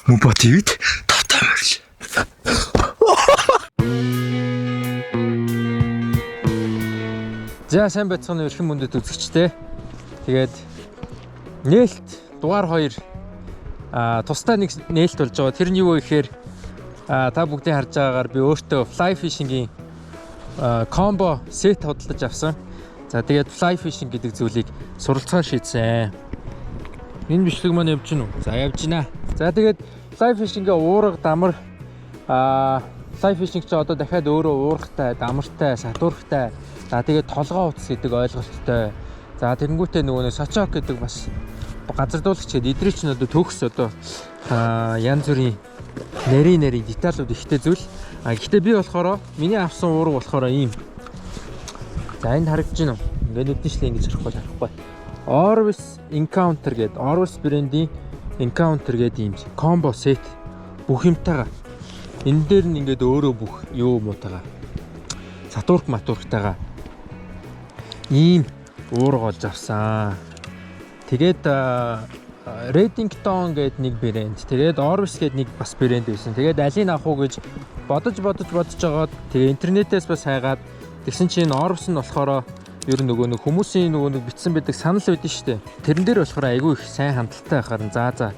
Мөнба ТV-д тавтай морил. За, сайн байцгаана уу, эрхэм мөндөд үзэгчдээ. Тэгээд нээлт дугаар 2 тусдаа нэг нээлт болж байгаа. Тэр нь юу вэ гэхээр та бүгдийн харж байгаагаар би өөртөө fly fishing-ийн combo set худалдаж авсан. За, тэгээд fly fishing гэдэг зүйлийг суралцахаар шийдсэн. Энэ бичлэг маань явж гинүү? За, явж гинэ. За, тэгээд fly fishing-ийн уурга, дамар, fly fishing чи одоо дахиад өөрөө уургатай, дамартай, сатуурхтай. За, тэгээд толгоо утас гэдэг ойлголттой. За, тэгэнгүүтээ нөгөө нэг сочок гэдэг бас газардуулагч гэдэг эдрий чинь одоо төгс одоо янз бүрийн нарийн нарийн деталууд ихтэй зүйл. А гэхдээ би болохоор миний авсан уурга болохоор ийм. За, энд харагдаж байна уу? Ингээд нүдэн шлээ, ингэж харахгүй харахгүй. Orvis Encounter гэдэг, Orvis брендийн Encounter гэдэг ийм combo set бүх юмтайгаа. Энэ дээр нь ингээд өөрөө бүх юу муутайгаа, сатурк матурктайгаа ийм уурга олж авсан. Тэгээд Redington гэдэг нэг брэнд, тэгээд Orvis гэдэг нэг бас брэнд байсан. Тэгээд алийг авах уу гэж бодож бодож бодож жагаад, тэгээ интернетээс бас хайгаад тэгсэн чинь Orvis нь болохоор ер нь нөгөө нэг хүмүүсийн нөгөө нэг бичсэн байдаг санал байдсан шүү дээ. Тэрэн дээр болохоор айгүй их сайн хандалттай байхаар нь за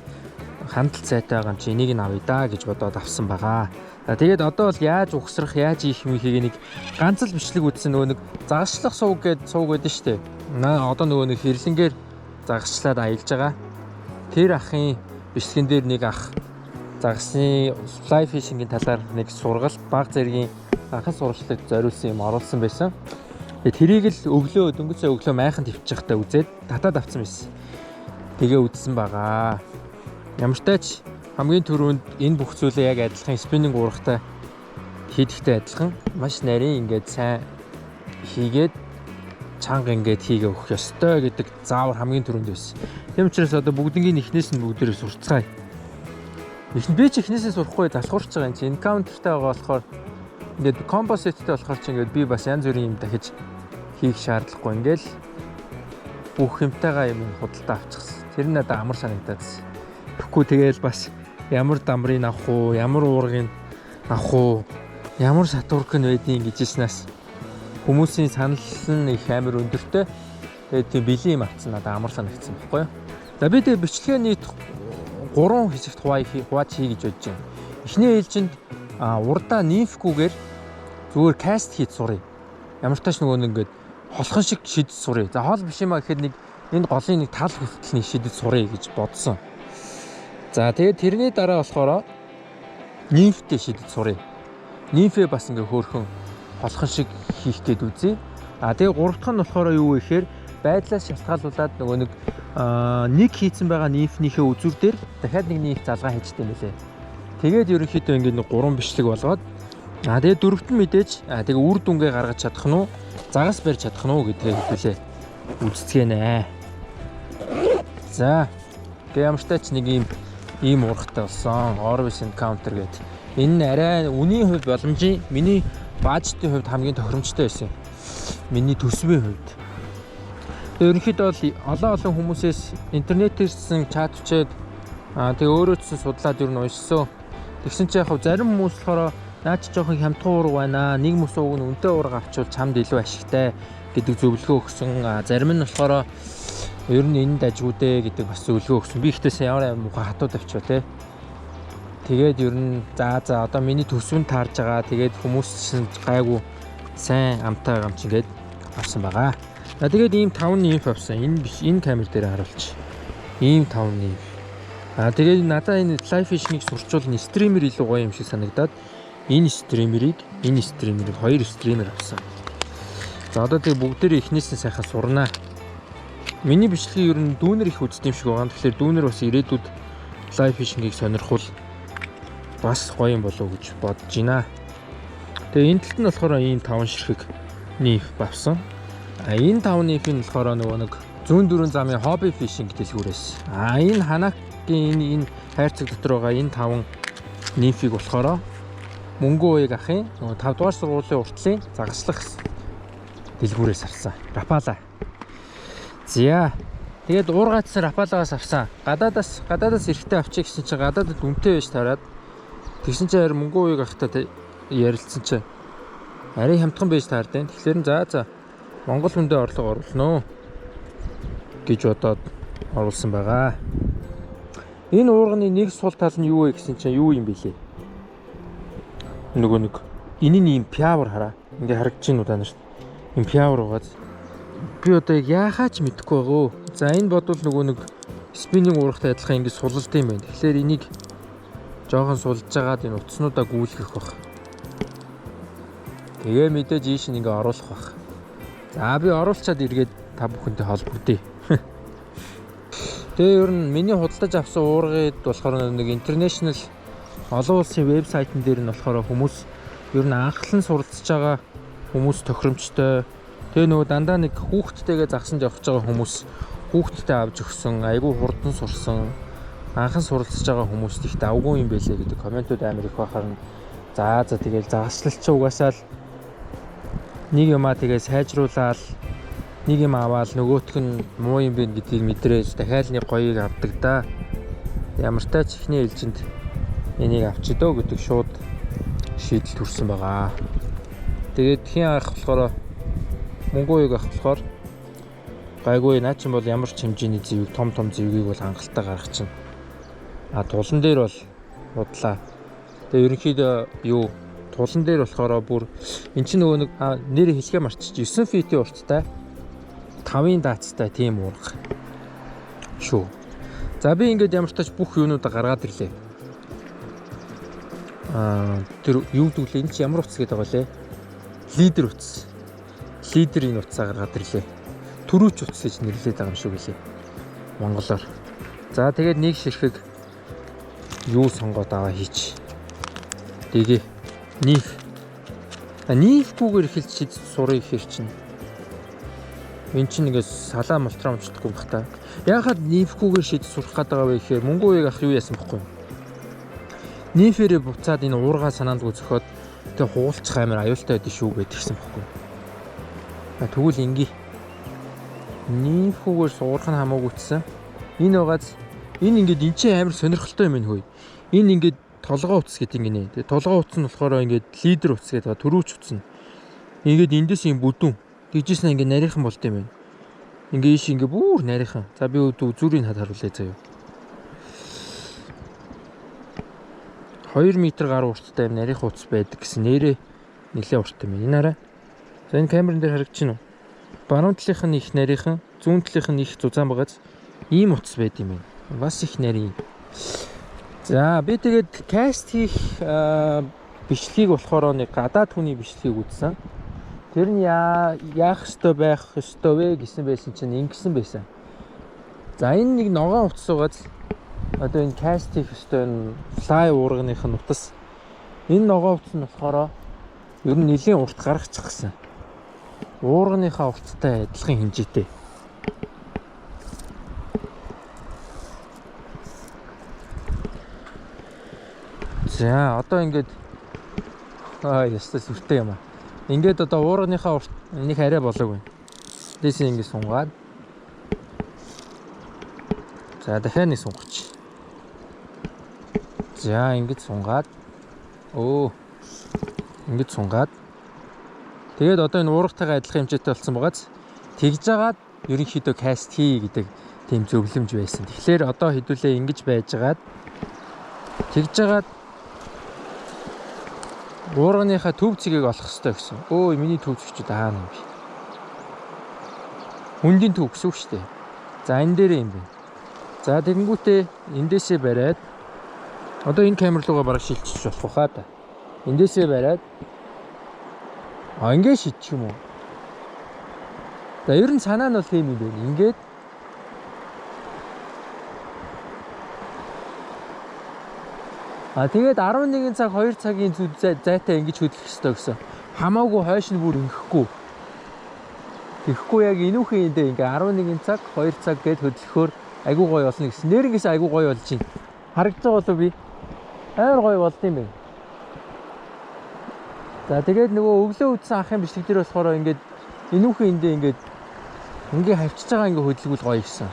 хандалт сайтай байгаа юм чи энийг нь авъя да гэж бодоод авсан байгаа. За, тэгээд одоо бол яаж угсрах, яаж хийх юм хийгээ нэг ганц л бичлэг үзсэн, нөгөө нэг загасчлах сувг гээд сувг байдаг шүү дээ. Наа одоо нөгөө нэг хэрлэнгээр загасчлаад аялж байгаа. Тэр ахын бичлэгэн дээр нэг ах загасны fly fishing-ийн талаар нэг сургалт, баг зэргийн анхан сургалтад зориулсан юм оруулсан байсан. Тэгээ тэрийг л өглөө дөнгөж сая өглөө майхан төвчих байхдаа үзээд татаад авсан байсан. Тэгээ үзсэн байгаа. Ямар ч тач хамгийн түрүүнд энэ бүх зүйлээ яг адилхан spinning уургатай хийдэгтэй адилхан маш нарийн ингээд сайн хийгээд чанга ингээд хийгээ өгөх ёстой гэдэг заавар хамгийн түрүүнд байсан. Тийм учраас одоо бүгднгийн эхнээс нь бүгдээрээ сурцгаая. Эхний би ч эхнээсээ сурахгүй залхуурч байгаа юм чи Encounter-тай байгаа болохоор, ингээд combo set-тэй болохоор чи ингээд би бас янз бүрийн юм дахиж хийх шаардлагагүй, ингээл бүх юмтайгаа юм худалдаа авчихсан. Тэр нь надад амар санагдаадсэн. Тэгэхгүй тэгээл бас ямар дамрыг авах уу, ямар уургийг авах уу, ямар сатурк нь байдгийг гэж ирснээс хүмүүсийн санал нь их амар өндөртэй. Тэгээд тийм бэлэн юм авцсан надад амар санагдсан байхгүй юу? За, би тэгээ бичлэгээ нийт гурван хэсэгт хувааж хий гэж бодож байна. Эхний ээлжинд урдаа nymph-гүйгээр зүгээр cast хийж суръя. Ямар ч тач нөгөө нэг ингээд холхон шиг шидэж суръя. За, хоол биш юм а гэхэд нэг энэ голын нэг тал хүртэл нэг шидэж суръя гэж бодсон. За, тэгээд тэрний дараа болохоор nymph-тэй шидэж суръя. Nymph-ээ бас ингээ хөөрхөн холхон шиг хийх гээд үзье. А тэгээ гурав дахь нь болохоор юу вэ гэхээр байдлаас шалтгаалуулаад нөгөө нэг нэг хийцэн байгаа nymph-нийхээ үзүр дээр дахиад нэг nymph залгаа хийжтэй юм лээ. Тэгээд ерөнхийдөө ингээд нэг гурван бичлэг болгоод, тэгээд дөрөвт нь мэдээж тэгээ үр дүнгээ гаргаж чадах нь уу, загас барьж чадах нь уу гэдгээ хэдүүлээ үзцгээнэ. За, тэгээ ямар ч тач нэг ийм уургатай болсон. Orvis Encounter гэдэг. Энэ нь арай үнийн хувьд боломжийн, миний budget-ын хувьд хамгийн тохиромжтой байсан. Миний төсвийн хувьд. Тэгээ ерөнхийдөө бол олон олон хүмүүсээс интернетээс чат бичээд, тэгээ өөрөө ч судлаад ер нь уншсан. Тэгсэн чинь яг зарим хүмүүс болохоор наа чи жоохон хямдхан уурга байна. Нэг мөс уг нь үнэтэй уурга авчвал чамд илүү ашигтай гэдэг зөвлөгөө өгсөн. Зарим нь болохоор ер нь энд ажгүй дээ гэдэг бас зөвлөгөө өгсөн. Би ихтэйсэн ямар амар муухай хатуу тавьчихва те. Тэгээд ер нь за одоо миний төсөв нь таарж байгаа. Тэгээд хүмүүс чинь гайгүй сайн амтай байгаа юм чинь гээд авсан байгаа. За, тэгээд ийм 5 nymph авсан. Энэ биш, энэ камер дээр харуулчих. Ийм 5 nymph. Тэгээд надаа энэ fly fishing-ийг сурчвал streamer илүү гоё юм шиг санагдаад энэ streamer-ыг, энэ streamer-ыг, хоёр streamer авсан. За, одоо тэгээ бүгдээрээ эхнээс нь сайхан сурнаа. Миний бичлэгийг ер нь дүүнер их үздэг юм шиг байгаа. Тэгэхээр дүүнер бас ирээдүйд fly fishing-ийг сонирхвол бас гоё юм болов уу гэж бодож байна. Тэгээ энэ талд нь болохоор ийм таван ширхэг nymph авсан. А энэ таван nymph-ийн болохоор нөгөө нэг зүүн дөрвөн замын hobby fishing дэлгүүрээс. А энэ Ханакийн энэ хайрцаг дотор байгаа энэ таван nymph-ийг болохоор Мөнгө уяг ахын нөгөө 5 дугаар сургуулийн уртлын загаслах дэлгүүрээс авсан. Rapala. За. Тэгээд уургаадсан Рапалагаас авсан. Гадаадаас эрэхтэй авчих гэсэн чинь гадаадд үнэтэй байж тараад тэгсэн чинь харин мөнгө уяг ахтай ярилцсан чинь арай хямдхан байж таард. Тэгэхээр за Монгол хүндээ орлого оруулна уу гэж бодоод оруулсан байгаа. Энэ уурганы нэг сул тал нь юу вэ гэсэн чинь юу юм бэлээ? Нөгөө нэг энэ нь ийм пиавр хараа. Ингээ харагдаж байна уу та нарт? Ийм пиавр байгааз. Би одоо яг яахаа ч мэдэхгүй байгаа. За энэ бодвол нөгөө нэг спиннинг уургатай адилхан ингэ сулалт юм байна. Тэгэхээр энийг жоохон сулж агаад энэ утаснуудаа гүйлгэх бах. Тэгээ мэдээж ийш нь ингээ оруулах бах. За би оруулчаад эргээд та бүхэнтэй холбогдъё. Тэгээ ер нь миний худалдаж авсан уургад болохоор нэг international олон улсын вебсайтн дээр нь болохоор хүмүүс ер нь анхлан суралцж байгаа хүмүүс тохиромжтой. Тэгээ нөгөө дандаа нэг хүүхдтэйгээ загсанд явж байгаа хүмүүс хүүхдтэй авч өгсөн, айгүй хурдан сурсан, анхан суралцж байгаа хүмүүст их давгүй юм байлээ гэдэг комментууд амар их байхаар нь за тэгэл загачлал чи угаасаа л нэг юмаа тэгээ сайжруулаад нэг юм аваад нөгөөх нь муу юм байна гэдгийг мэдрээж дахиад нэг гоёыг авдаг да. Ямар ч тач ихний ээлжинд энийг авчидөө гэдэг шууд шийдэл төрсэн байгаа. Тэгээд хин авах болохоор мөнгө уяг авах болохоор гайгүй наа чинь бол ямар ч хэмжээний зэвэг том зэвгийг бол хангалттай гаргах чинь. А тулан дээр бол удлаа. Тэгээ ерөнхийдөө юу тулан дээр болохоор бүр эн чинь нөгөө нэг нэр хэлхээ марчиж 9 фитийн урттай 5-ын даацтай тийм уурга шүү. За би ингээд ямар ч тач бүх юунуудаа гаргаад ирлээ. Тэр юу гэдэг лээ? Энэ чи ямар утас гэдэг байгаа лээ? Лидер утас. Лидерийн утсаа гаргаад ирлээ. Төрүүч утас гэж нэрлэдэг байгаа юм шиг үлээ. Монголоор. За тэгээд нэг ширхэг юу сонгоод аваа хийч. Тэгээ нийх. Нийхгүйгээр эхэлж шид сурыг ихэр чинь. Энд чинь ингээд салаа молтроо өмчлөхгүй байх та. Яагаад нийхгүйгээр шид сурах гээд байгаа вэ гэхээр мөнгө уяг ах юу яасан бэхгүй. Нийфэрээ буцаад энэ уургаа санаандгүй зөхиод тэг хугалчих амар аюултай байдаг шүү гэдгийгсэн бэхгүй. Тэгвэл ингээ нийхгүйгээр сурах нь хамаагүйцсэн. Энэ байгааз энэ ингээд эн чинь амар сонирхолтой юм байна хөөе. Энэ ингээд толгоо утас гэдэг ингэнэ. Тэгээ толгоо утас нь болохоор ингээд лидер утас гэдэг байгаа, төрүүч утас нь. Ингээд эндээс юм бүдүүн. Тэгжсэн ингээд нарийнхан болд юм байна. Ингээ ийш ингээ бүр нарийнхан. За би үзүүрийг хад харуулъя заяа. 2 м гаруй урттай юм нарийнхан утас байдаг гэсэн нэрээ нэлээ урт юм. Энэ хараа. За энэ камерын дээр харагдаж байна уу? Баруун талынх нь их нарийнхан, зүүн талынх нь их зузаан байгааз ийм утас байд юм байна. Бас их нарийн. За би тэгээд каст хийх бичлэгийг болохоор нэг гадаад хүний бичлэгийг үзсэн. Тэр нь яах ёстой байх ёстой вэ гэсэн байсан чинь ингэсэн байсан. За энэ нэг ногоон утас байгааз одоо энэ каст хийх ёстой энэ флай уурганых нь утас. Энэ ногоон утас нь болохоор ер нь нэлийн урт гаргачих гэсэн. Уурганыхаа урттай адилхан хэмжээтэй. За одоо ингээд ястай сүртэй юм аа. Ингээд одоо уурганыхаа урт нэг арай болоогүй. Дээсээ ингээд сунгаад. За дахиад нэг сунгач. За ингээд сунгаад. Ингээд сунгаад. Тэгээд одоо энэ уургатайгаа адилхан хэмжээтэй болсон байгааз тэгж жагаад ерөнхийдөө каст хий гэдэг тийм зөвлөмж байсан. Тэгэхээр одоо хэдүүлээ ингэж байжгаад тэгж жагаад уурганыхаа төв цэгийг олох ёстой гэсэн. Өө миний төв цэг чи даана юм би. Хүндийн төв гэсэн үг шүү дээ. За энэ дээр юм байна. За тэгэнгүүтээ эндээсээ бариад одоо энэ камер руугаа бараг шилжиж болох хаа та. Эндээсээ бариад ингэ шидчих юм уу? За ер нь санаа нь бол тийм юм байна. Ингээд тэгээд 11 цаг 2 цагийн зайтай ингэж хөдлөх ёстой гэсэн. Хамаагүй хойш нь бүр ингэхгүй. Тэгэхгүй яг энүүхэн эндээ ингээ 11 цаг 2 цаг гэд хөдлөхөөр айгүй гоё болно гэсэн. Нэрнгэс айгүй гоё болж байна. Харагдаж байгаа болов би? Амар гоё болд юм байна. За тэгээд нөгөө өглөө үдсэн анхын бичлэг дээр болохоор ингээд энүүхэн эндээ ингээд ингээ хавчиж байгаа ингээ хөдөлгүүл гоё гэсэн.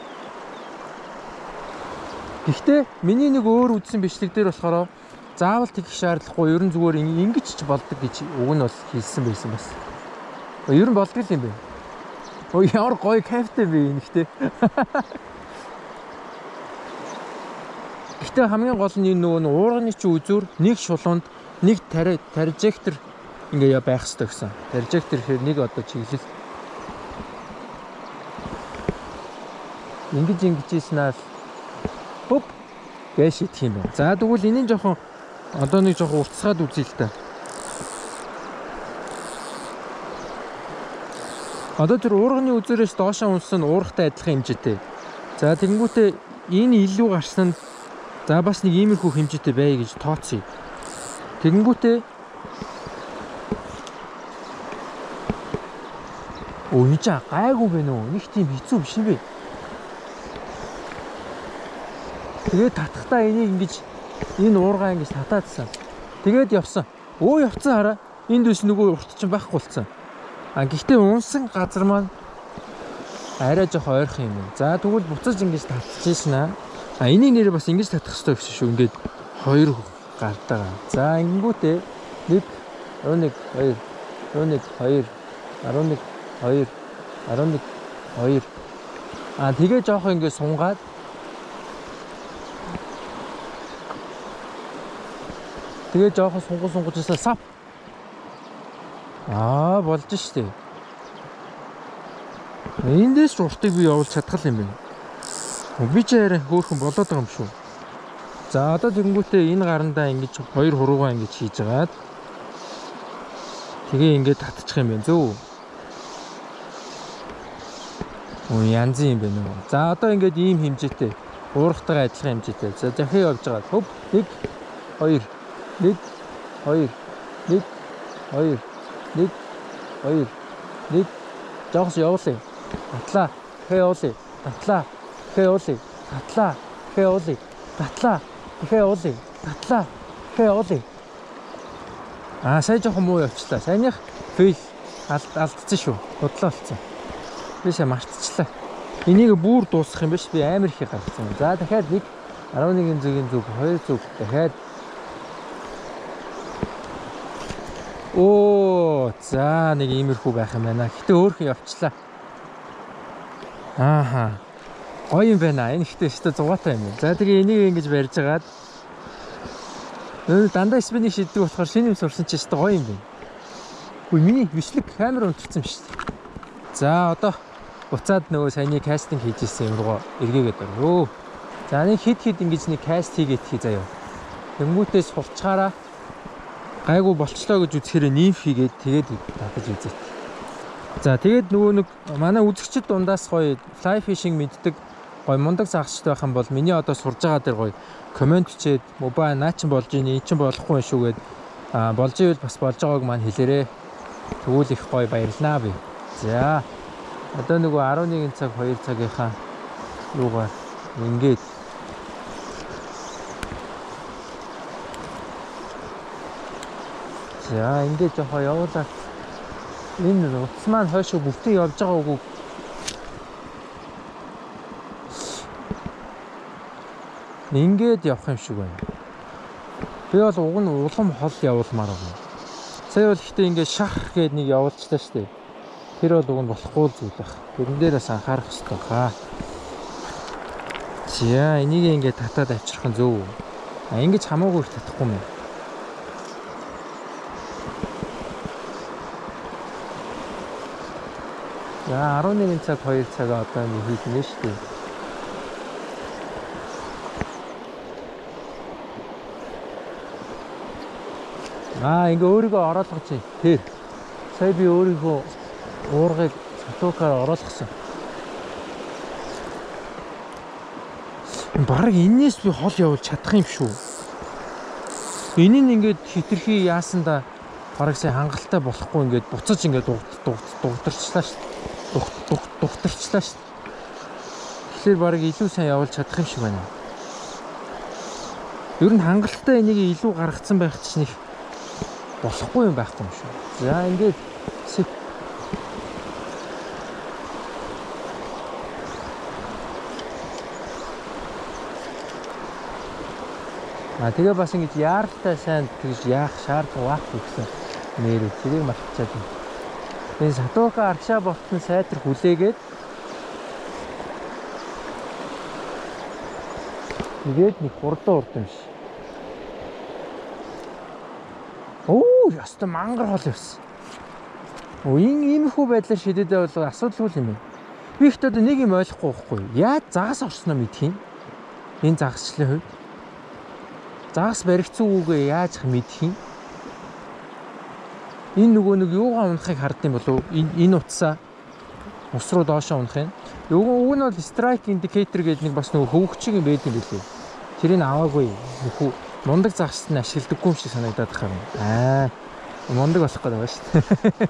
Гэхдээ миний нэг өөр үзсэн бичлэг дээр болохоор заавал тэгэх шаардлагагүй, ер нь зүгээр ингэж ч болдог гэж уг нь бол хэлсэн байсан бас. Ер нь болдог юм байна. Өө ямар гоё кайфтай бэ энэ ихтэй. Гэхдээ хамгийн гол нь энэ нөгөө уурганы чи үзүүр нэг шулуунд нэг трajectory ингээ байх хэрэгтэй гэсэн. Trajectory гэхээр нэг одоо чиглэл. Ингэж ингэжсэн аа хөп гэж шийдэх юм байна. За тэгвэл энийг жоохон одоо нэг жоохон уртсгаад үзье л та. Одоо тэр уурганы үзүүрээс доошоо унсан нь уургатай адилхан хэмжээтэй. За тэгэнгүүтээ энэ илүү гарсан нь за бас нэг иймэрхүү хэмжээтэй бай гэж тооцъё. Тэгэнгүүтээ өө энэ ч гайгүй байна уу? Нэг тийм хэцүү биш юм бэ. Тэгээд татахтаа энийг ингэж энэ уургаа ингэж татаадсан. Тэгээд явсан. Өө явцсан хараа. Энд дэс нөгөө урт чинь байхгүй болсон. А гэхдээ унсан газар маань арай жоох ойрхон юм байна. За тэгвэл буцаж ингэж татчихсэн аа. А энийг нэрээ бас ингэж татах хэрэгтэй гэсэн шүү. Ингээд хоёр гартайгаа. За ингэнгүүтээ 1 11 2 11 2 11 2 11 2. А тэгээ жоох ингэ сунгаад тэгээ жоохон сунгаж сап. Аа болж штэ. Эндээс ч уртыг би явуулж чадах юм байна. Би ч арай хөөрхөн болоод байгаа юм шүү. За одоо тэгэнгүүтээ энэ гарандаа ингэж хоёр хуруугаа ингэж хийж агаад тэгээ ингэж татчих юм байна зөө. Оо янз юм байна уу. За одоо ингэж ийм хэмжээтэй уурхтайгаа адилхан хэмжээтэй. За дахин явж байгаа. Хөп 1 2 1 2 1 2 1 2 1 жоохс явуулъя. Татлаа. Дахиад явуулъя. Татлаа. Дахиад явуулъя. Татлаа. Дахиад явуулъя. Татлаа. Дахиад явуулъя. Татлаа. Дахиад явуулъя. Аа сая жоохон муу явчлаа. Саяных fail алдсан шүү. Худлаа болсон. Би сая мартчихлаа. Энийг бүр дуусгах юм биш. Би амар их гаргацсан. За дахиад 1 11 зүгийн зүг 2 зүг дахиад. Оо за нэг иймэрхүү байх юм байна. Гэтэ өөрхөн явчлаа. Ааха. Гоё юм байна. Энэ ихтэй өстө зугаатай юм байна. За тэгээ энийг ингэж барьж агаад нөө дандаа спинning шиддэг болохоор шинэ юм сурсан чи өстө гоё юм байна. Үгүй миний бичлэг камер унтчихсан юм шүү дээ. За одоо буцаад нөгөө саяны кастинг хийж исэн юм руу эргээгээд орё. За нэг хид хид ингэж нэг каст хийгээд хий заяа. Тэнгүүтээ сурчгаараа гайгүй болчлоо гэж үзэхээр нимф хийгээд тэгээд татаж үзээ. За тэгээд нөгөө нэг манай үзэгчд дундаас гоё fly fishing мэддэг гоё мундаг загасчд байх юм бол миний одоо сурж байгаа дээр гоё коммент бичээд мобай наа чин болж ийн эн чин болохгүй юм шүү гээд болж ивэл бас болж байгааг маань хэлээрээ. Тэгвэл их гоё баярлнаа би. За одоо нөгөө 11 цаг 2 цагийнхаа юугаар ингээд за ингээд жоохоо явуулаад энэ утас маань хойшоо бүтэн явж байгаа үгүй. Ингээд явах юм шиг байна. Би бол уг нь улам хол явуулмаар байна. Сая бол ихтэй ингээд шах гээд нэг явуулчлаа шүү дээ. Тэр бол уг нь болохгүй зүйл байх. Тэрэн дээр бас анхаарах хэрэгтэй хаа. За энийг ингээд татаад авчрах нь зөв. А ингэж хамаагүй их татахгүй юм. За 11 цаг 2 цаг одоо ингэ хийх нь шүү дээ. Аа ингээ өөрийгөө оруулах чинь. Тэр. Сая би өөрийнхөө уургыг сатуукаар оруулахсан. Бараг энээс би хол явуулж чадах юм шүү. Энэ нь ингээд хитрхи яасандаа бараг сая хангалттай болохгүй ингээд буцаж ингээд дугтарчлаа шүү. Дугтарчлаа шүү. Тэгэхээр бараг илүү сайн явуулж чадах юм шиг байна. Ер нь хангалттай энийг илүү гаргацсан байх чинь их болохгүй юм байхгүй юм шүү. За ингээд А тэгээ бас ингэж яаралтай сайн тэгж яах шаардлага байхгүй гэсэн нэрээ тэрийг мартчихад байна. Энэ сатурка арчаа болтон сайтар хүлээгээд тэгээд нэг хурдан урд юм шиг. Оо, яста мангар хол явсан. Оо, энэ иймэрхүү байдлаар шидэдээ бол асуудалгүй юм байна. Би ихтэй одоо нэг юм ойлгохгүй байхгүй. Яаж загас орсноо мэдх юм? Энэ загасчлалын хувьд загас баригдсан үгээ яаж мэдх юм? Энэ нөгөө нэг юугаа унахыг хардсан юм болов? Энэ утсаа ус руу доошоо унах юм. Уг нь бол strike indicator гэдэг нэг бас нөгөө хөвөгчиг юм байдаг юм билээ. Тэрийг аваагүй. Нөхөө мундаг загасч нь ашигладаггүй юм шиг санагдаад байгаа юм. Аа, мундаг болох гэдэг байгаа шүү дээ.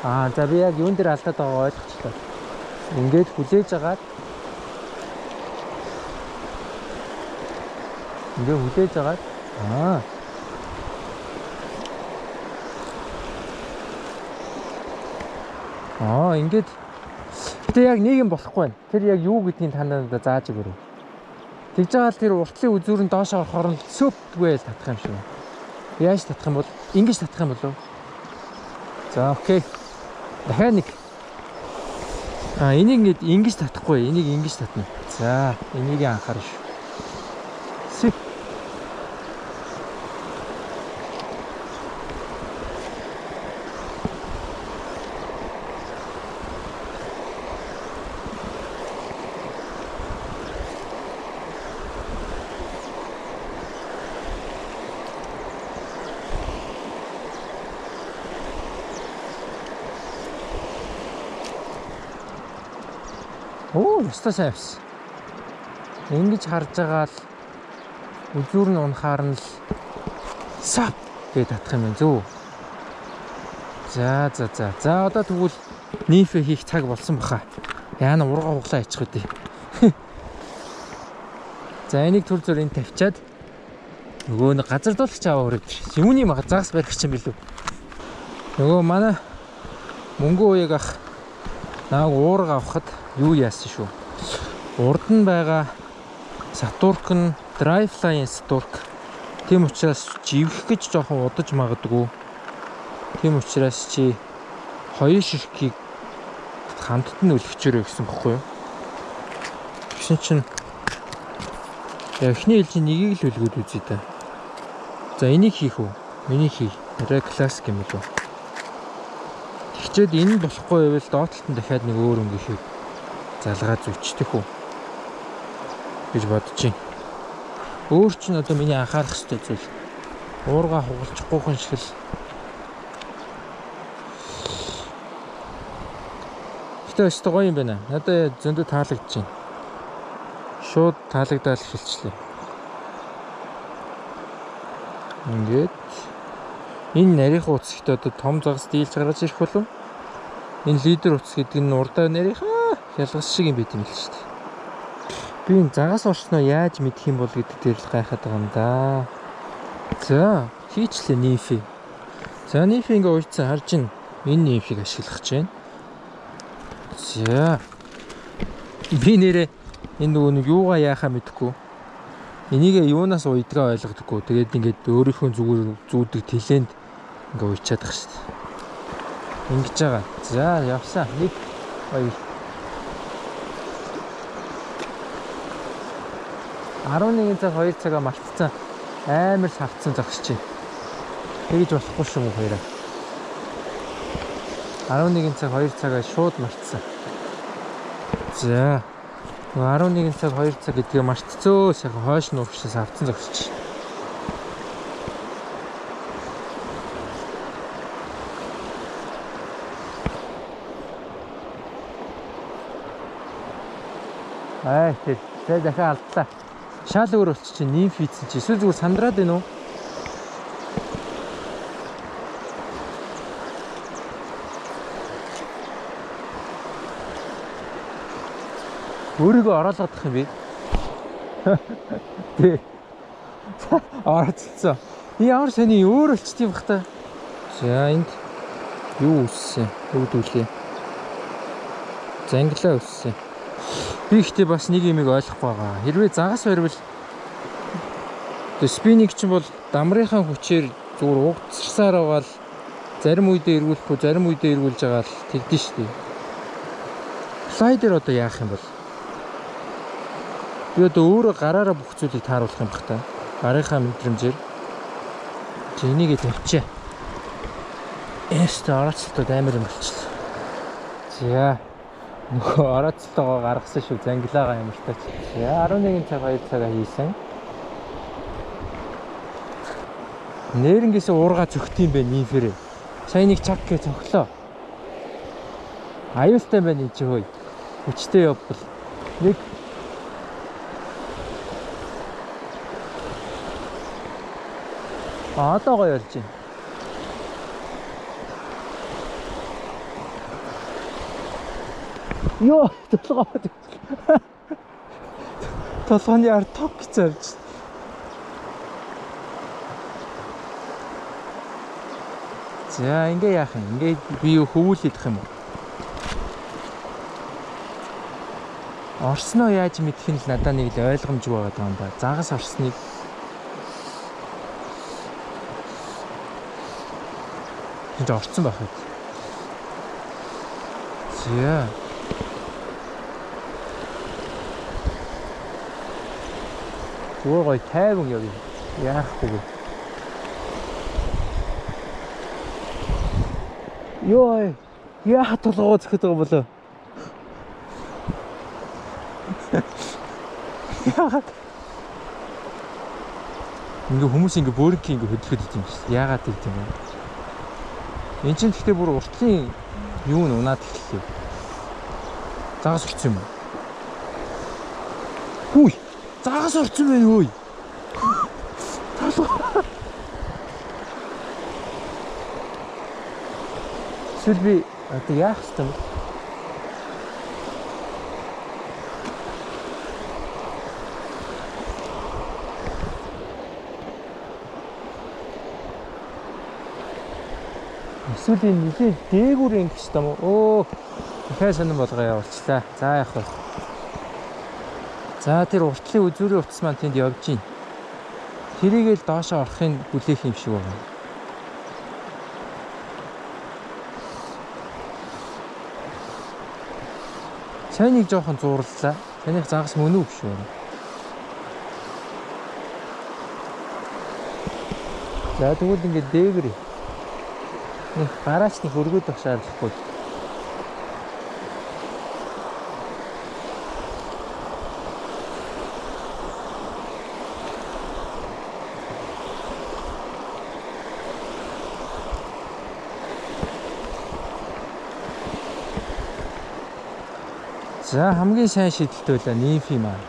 Аа, за би яг юун дээр алдаад байгааг ойлгочлоо. Ингээд хүлээж агаад ингээ хүлээж агаад аа ингээд гэтээ яг нэг юм болохгүй байна. Тэр яг юу гэдгийг та надад зааж өгөөрэй. Тэгж байгаа л тэр уртлын үзүүр нь доош орохоор нь цөпгүй л татах юм шиг. Яаж татах юм бол ингэж татах юм болов? За окей. Дахиад нэг. А энийг ингээд ингэж татахгүй, энийг ингэж татна. За, энийг анхаарна шүү. Си. Оо, ёстой сайн явсан. Ингэж харж байгаа л үзүүр нь унахаар нь л сап гэж татах юм байна зөө. За за за. За одоо тэгвэл нифэ хийх цаг болсон баха. Яана урга хуглаа ячих үү. За энийг түр зур энэ тавьчаад нөгөө нэг газар дуулагч аваа өрөөд. Юуны мага загас барих чинь билүү. Нөгөө манай мөнгө уяг ах нааг уурга авахад юу яасан шүү. Урд нь байгаа сатурк нь dry fly сатурк. Тийм учраас живэх гэж жоохон удаж магадгүй. Тийм учраас чи хоёр ширхгийг хамтд нь өлгөчөөрэй гэсэн бохгүй юу? Тэгсэн чинь эхний ээлжийн нэгийг л өлгөөд үзье та. За энийг хийх үү? Энийг хий. Арай классик юм болов. Тэгчээд энэ болохгүй байвал доотлолт нь дахиад нэг өөр өнгө хийх залгаа зүчдэх үү гэж бодож байна. Өөр чинь одоо миний анхаарах ёстой зүйл уурга хугалчихгүйхэн шиг л. Гэтэ өстө гоё юм байна. Надад зөндөө таалагдж байна. Шууд таалагдаад эхэлчихлээ. Ингээд энэ нарийнхан утас ихтэй одоо том загас дийлж гаргаж ирэх болов. Энэ лидер утас гэдэг нь урдаа нарийнхан хялгас шиг юм байт юм л шүү дээ. Би энэ загас орсноо яаж мэдэх юм бол гэдэг дээр л гайхаад байгаа юм да. За хийчлээ нифи. За нифи ингээ уйдсан харж ин энэ нифиг ашиглах гэж байна. За би нэрээ энэ нөгөө нэг юугаа яахаа мэдэхгүй. Энийг юунаас уйдгаа ойлгодоггүй. Тэгээд ингээд өөрийнхөө зүгээр зүүдэг тэлэнд ингээ уйчаад байгаа шүү дээ. Ингэж байгаа. За явсан. 1 2 11 цаг 2 цагаа мартцсан. Амар савцсан зогсож байна. Тэгж болохгүй шүү мөн хоёроо. 11 цаг 2 цагаа шууд мартсан. За 11 цаг 2 цаг гэдгээ мартцөө. Сайхан хойш нуурч савцсан зогсож. Аа тэр за дахиад алдлаа. Шал өөр болчих чинь нимф хийцэн чи эсвэл зүгээр сандраад байна уу? Өөрийгөө ороолгодох юм би. Тэ. Оролцсон. Ямар сони өөр болчт юм бах та. За энд Юу үссэн? Юу дүүлээ? Зангилаа үссэн. Би ихтэй бас нэг юмыг ойлгохгүй байгаа. Хэрвээ загас баривал spinning чинь бол дамрынхаа хүчээр зүгээр угтсарсаар байгаа л зарим үедээ эргүүлэхгүй, зарим үедээ эргүүлж байгаа л тэгдэж штий. Fly дээр одоо яах юм бол? Би одоо өөрөө гараараа бүх зүйлийг тааруулах юм бах та. Гарынхаа мэдрэмжээр. Чи энийгээ тавьчаа. Эстэ орооцолтод амар юм болчихлоо. За. Нөгөө орооцолтоогоо гаргасан шүү. Зангилаагаа ямар тач. За 11 цаг 2 цагаа хийсэн. Нэрнгээс уурга цогт юм бэ нинфэрээ. Сайн нэг чаг гэ цогтлоо. Аюултай байна энэ чи хөөе. Хүчтэй явбал. Нэг одоо гоё болж байна. Йоо, толгой. Толгойн ар ток гэж авч. За, ингээ яах юм? Ингээ би юу хөвүүл идэх юм уу? Орсноо яаж мэдэх нь л надад нэг л ойлгомжгүй байгаа юм ба. Загас орсныг энд орцсон байх үү? За. Зүгээр гоё тайван явъя. Яахгүй вэ? Йой. Яа толгоо зөхөд байгаа болоо. Яагаад? Ингээ хүмүүс ингээ бөөрөнхий ингээ хөдөлгöd идэв юм шиг. Яагаад гэв юм бэ? Энд чинь гэхдээ бүр уртлын юу н унаад эхэллээ. Загас орсон юм уу? Хүй! Загас орсон байх өө. Толгой. Эсвэл би одоо яах ёстой юм бэ? Эсвэл энэ нэлээд дээгүүр ингэх ёстой юм уу? Өө, дахиад сонирн болгоо явуулчлаа. За яах вэ? За тэр уртлын үзүүрийн утас маань тэнд явж гин. Тэрийг л доошоо орохыг хүлээх юм шиг байна. Сайн нэг жоохон зуурлаа. Таных загас мөн үү гэж байна. За тэгвэл ингээд дээгэр нэг гараач нэг өргөд авах шаардлагагүй. За хамгийн сайн шийдэлтэй байлаа нимфи маань.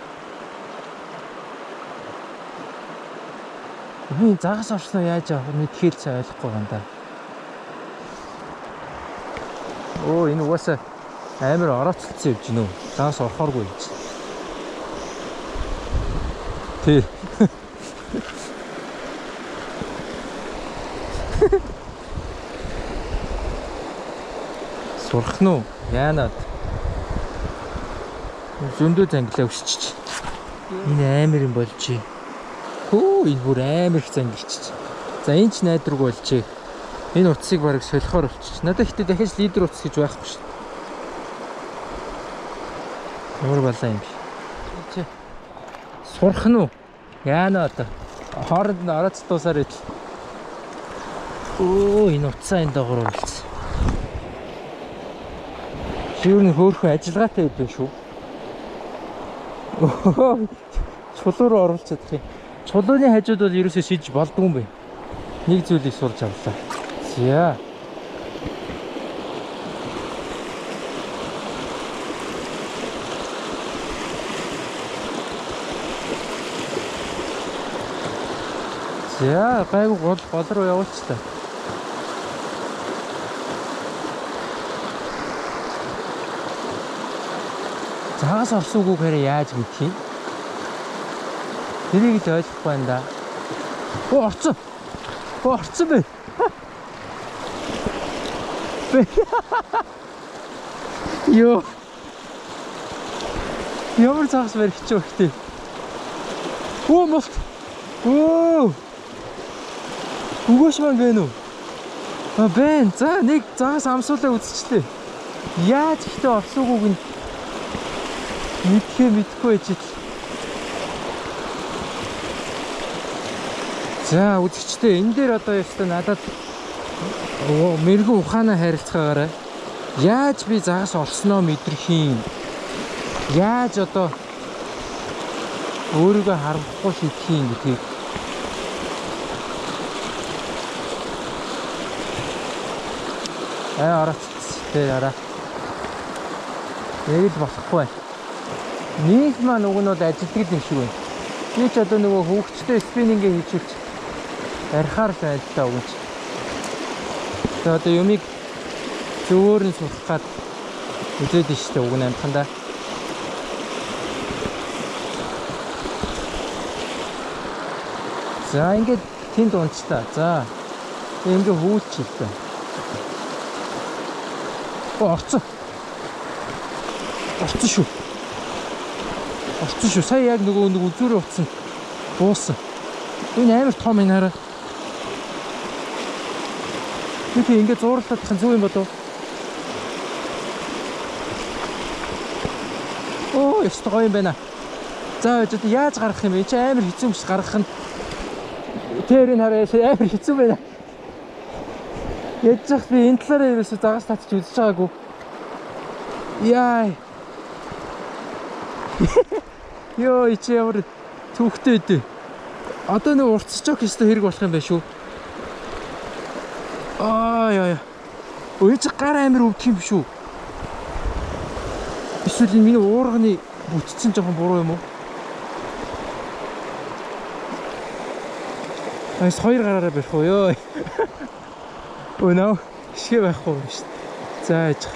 Би загас орсноо яаж авах мэдхийл сайн ойлгохгүй юм да. Оо энэ угаасаа амар орооцолцсон явж гинөө. Загас орохооргүй гэж. Тий. Сурах нь уу? Яанаад. Зөндөө зангилаа өсчиж. Энэ амар юм болжээ. Хөө энэ бүр амар их зангилчиж. За энэ ч найдваргүй болжээ. Энэ утсыг бараг солихоор болчих. Надад ихтэй дахиж лидер утас гэж байхгүй шүү дээ. Ямар балаа юм бэ? Чи сурах нь уу? Яана одоо. Хооронд нь орооц дуусаар ижил. Өө энэ утсаа энэ доогоор болчихсон. Чи юу н хөөхөн ажиллагаатай байд юм шүү. Чулуу руу оруулж чадах юм. Чулууны хажууд бол ерөөсөө шиж болдгүй юм бэ. Нэг зүйлийг сурч авлаа. За. За, гайгүй гол руу явуулчлаа. Загас орсон үгүй хэрэг яаж мэдх юм? Тэрийг л ойлгохгүй байна да. Оо орцсон. Оо орцсон бэ. Йоо. Ямар загас барих ч өгтий. Оо молт. Оо. Өгөөш маань байна уу? А байна. За нэг загас амсуулаа үзчихлээ. Яаж ихтэй орсуугүйг нь мэдхээ мэдхгүй байж ил. За үзэгчдээ энэ дээр одоо ёстой надад мэрэгэн ухаанаа харилцаагаарай. Яаж би загас орсноо мэдрэх юм? Яаж одоо өөрийгөө харамхгүй шийдэх юм гэдгийг аа орооц тэр араа. Яг л болохгүй байна. Нийт маань уг нь бол ажилтдаг юм шиг байна. Би ч одоо нөгөө хүүхчтэй спиннингээ хийчихвч архаар л байна л та уг нь. Тэгээ одоо юмыг зөвөр нь сурах гад үзээд нь штэ уг нь амтхандаа. За ингээд тэнд унцлаа. За ингээ хүүлчихэл та. Оо орцсон. Орцсон шүү. Орцсон шүү. Сая яг нөгөө нэг үзүүрээ утсан. Буусан. Энэ амар том энэ хараа. Тэг ингээд зуурлаад тах нь зөв юм болов? Оо, ёстой гоё юм байна. За одоо яаж гаргах юм бэ? Чи амар хэцүү юм шиг гаргах нь. Тэр энэ хараа амар хэцүү байна. Яаж зах би энэ талаараа ерөөсөө загас татчих үзэж байгаагүй. Яа. Йоо, чи ямар түүхтэй дээ. Одоо нэг уртсчок ёстой хэрэг болох юм байна шүү. Аа яа яа. Өө чи гар амир өвдөх юм шүү. Эсвэл энэ миний уурганы бүтцэн жоохон буруу юм уу? Айс хоёр гараараа барих уу ёо. Өнөө шигэ байхгүй юм шүү. За яж.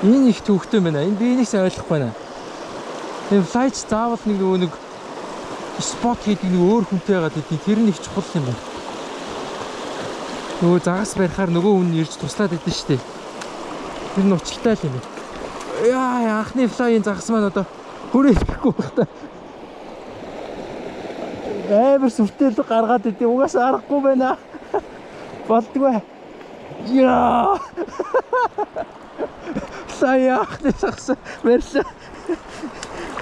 Энэ их төвхтэй байна. Энэ би энийг сайн ойлгохгүй байна. Энэ флайч заавал нэг нөгөө нэг спот хийдэг нэг өөр хүнтэй байгаад идэв. Тэр нь их чухал юм байна. Нөгөө загас барихаар нөгөө хүн ирж туслаад идэв шүү дээ. Тэр нь учиртай л юм байна. Яа, анхны флайын загас маань одоо хүрээ ирэхгүй байх та. Амар сүртэй л гаргаад идэв. Угаасаа аргагүй байна. Болдгоо. Яа. Флай анхны загас барьлаа.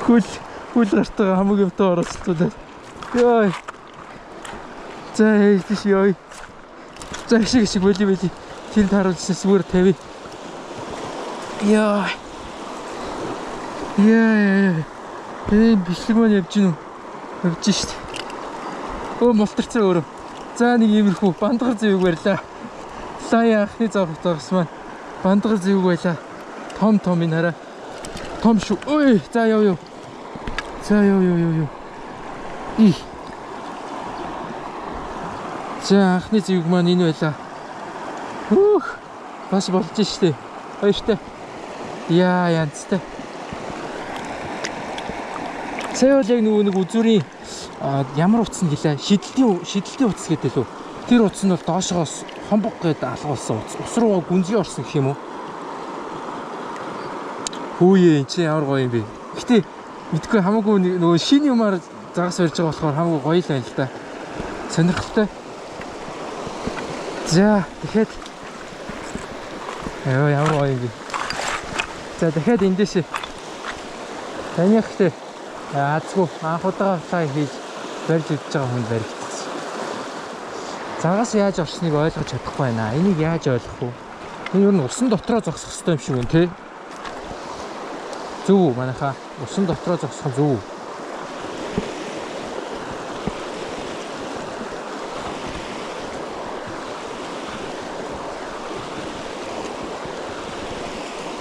Хүл гартайгаа хамаг юмтай оролцуулаад. Йой. За тийш ёо. За шиг боли. Тэнд харуулсан сүгэр тавь. Яа. Яа. Энэ бичлэг маань явж гинүү. Явж штт. Өө молторцоо өөрөө. За нэг иймэрхүү бандгар зэвэг барьлаа. Лая анхны загас маань бандгар зэвэг байлаа. Том том энэ хараа. Том шүү. Ой, за яв. За яв. И. За анхны зэвэг маань энэ байлаа. Хөөх. Бас болж штэ. Баяртай. Яа, янзтай. Сая бол яг нөгөө нэг үзүүрийн ямар утас нь гэлээ? Шидэлтийн утас гэдэг лүү. Тэр утас нь бол доошоогоос хомбог гээд алгуулсан утас. Ус руугаа гүнзгий орсон гэх юм уу? Хүүе, энэ чи ямар гоё юм бэ? Гэтэ мэдгүй хамаагүй нөгөө шинэ юмар загас барьж байгаа болохоор хамаагүй гоё л байна л да. Сонирхолтой. За, дахиад ёо ямар гоё юм бэ? За, дахиад эндээс таних азгүй анх удаага флай хийж барьж идэж байгаа хүнд баригдсан. Загас яаж орсныг ойлгож чадахгүй байна. Энийг яаж ойлгох вэ? Энэ юу н усан дотроо зогсох хэрэгтэй юм шиг байна тий. Зөв үү манайхаа? Усан дотроо зогсох нь зөв үү?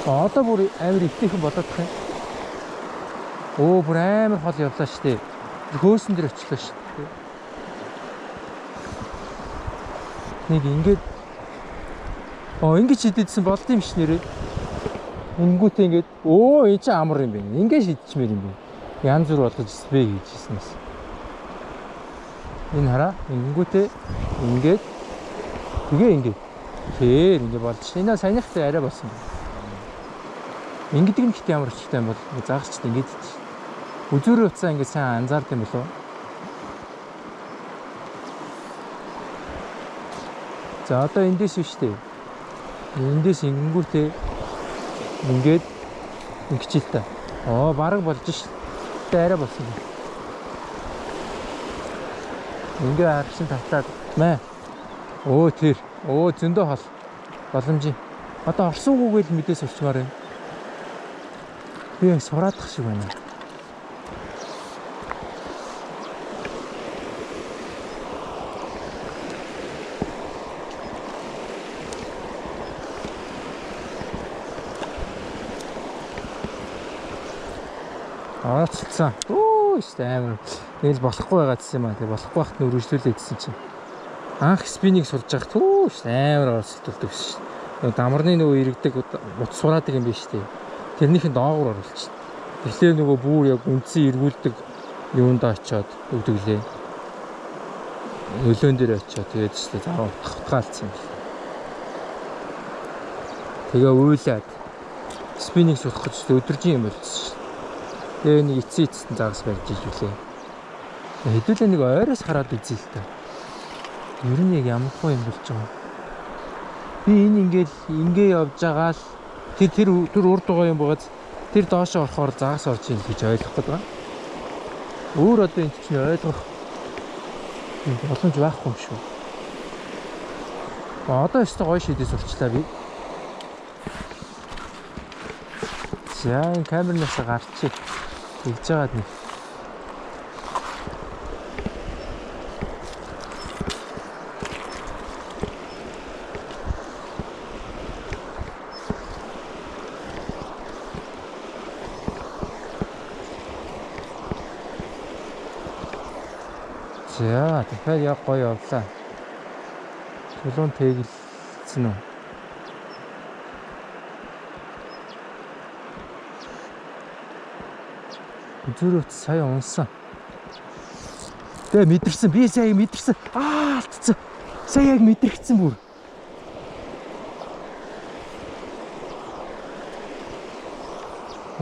Одоо бүр амар ихтэйхэн болоод тах юм. Өө бүр амар хол явлаа шүү дээ. Хөөсөн дээр очлоо шүү дээ. Нэг ингээд ингэж шидэдсэн болд юм ш нэрээ. Ингүүтээ ингээд өө энэ чи амар юм байна. Ингээд шидчихмээр юм байна. Янз бүр болгож спей хийжсэнээс. Энэ хараа ингүүтээ ингээд тэгээ ингээд. Тэр ингэ болж. Энэ саяныхтай арай болсон. Ингэдэг нь ихтэй ямар учиртай юм бол загасчд ингэж үзүүрийн утсаа ингэ сайн анзаард юм болов уу? За одоо эндээс биш үү? Эндээс ингэнгүүтээ ингээд ингэчихэл та. Оо бараг болж ш. Тэ арай болсон. Ингээ харсан татаад мэ. Өө тэр. Өө зөндөө хол. Боломжийн. Одоо орсуугүйг л мэдээс олчмаар байна. Би яг сураадах шиг байна. Орцолцсон. Өө өстой амар. Тэгэл болохгүй байгаа гэсэн юм аа. Тэгээ болохгүй байхад нь үргэлжлүүлээ гэсэн чинь. Анх спиннинг сурж байхад өө өстой амар орцолтолдог гэсэн чинь. Дамарны нөгөө иргэдэг ут сураадаг юм биш үү? Тэрнийх нь доогуур оруулчихна. Тэгэхээр нөгөө бүр яг үндсэн эргүүлдэг юундаа очиод өгдөглээ. Нөлөөн дээр очиод тэгээд өстой заруу утгаалцсан юм байна. Тэгээ уйлаад спиннинг сурах гэж өдөржин юм болчихсон шин. Тэгээ нэг эцсийн эцэст нь загас барьж иж үлээ. Хэдүүлээ нэг ойроос хараад үзье л та. Ер нь яг ямар хөө юм болж байгаа. Би энэ ингээл ингээ явж байгаа л тэр урд байгаа юм байгааз тэр доошоо орохоор загас орж ийн гэж ойлгох гээд байгаа. Өөр одоо энэ чинь ойлгох боломж байхгүй юм шүү. Одоо өстө гоё шидээс урчлаа би. За энэ камернаас гарчи. Тэгж жагаад нэг. За дахиад яг гоё явлаа. Чулуун тэгэлсэн үү? Үзүүрөөт сая унсан. Тэгээ мэдэрсэн. Би сая мэдэрсэн. Аа алдсан. Сая яг мэдрэгдсэн бүр.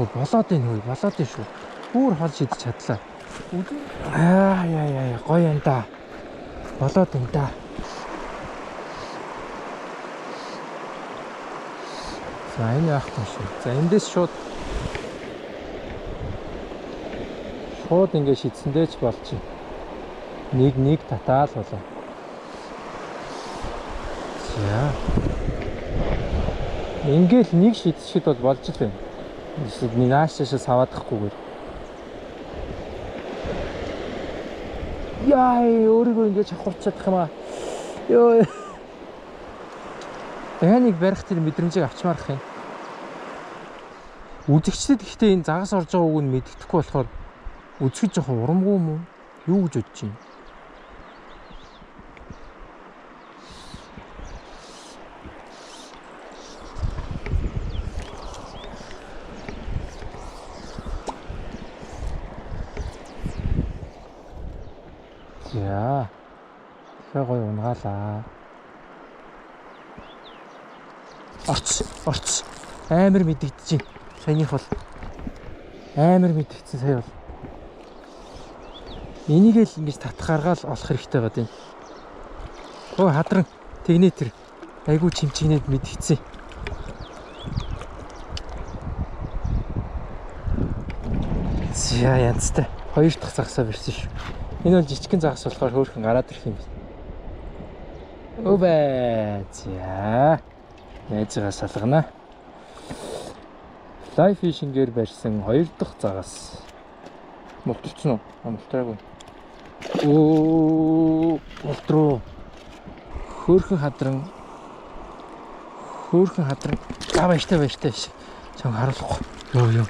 Оо болоод энэ хөө, болоод энэ шүү. Бүр хол шидэж чадлаа. Аа яа яа гоё юм да. Болоод юм да. За энэ яах юм шүү. За эндээс шууд ингэ шидсэндээ ч болчих. Нэг татаал болоо. За. Ингээл нэг шидсэхэд бол болж л байна. Эсвэл наашаашаа саваадахгүйгээр. Яа, өөрийгөө ингэж авах чадах юм аа. Йоо. Дахиад нэг барих тэр мэдрэмжийг авчмаарх юм. Үзэгчдэд гэхдээ энэ загас орж байгаа үг нь мэддэхгүй болохоор үзэхэд жоохон урамгүй юм уу? Юу гэж бодож байна? За. Тэгэхээр гоё унгаалаа. Орц. Амар мэдэгдэж байна. Саяных бол амар мэдэгдсэн сая бол. Энийг л ингэж татах аргаал олох хэрэгтэй байгаа юм. Өө хадран тэгнэ тэр айгүй чимчигнэд мэдэгдсэн. За янзтай. Хоёр дахь загасаа барьсан шүү. Энэ бол жижигхэн загас болохоор хөөрхөн гараад ирэх юм байна. Үбэ. За. Найзгаа салгана. Fly fishing-ээр барьсан хоёр дахь загас. Мултарсан уу? Мултраагүй. Оо, мултруу. Хөөрхөн хадран. Хөөрхөн хадран. За баяртай. Чам харуулахгүй. Йоо.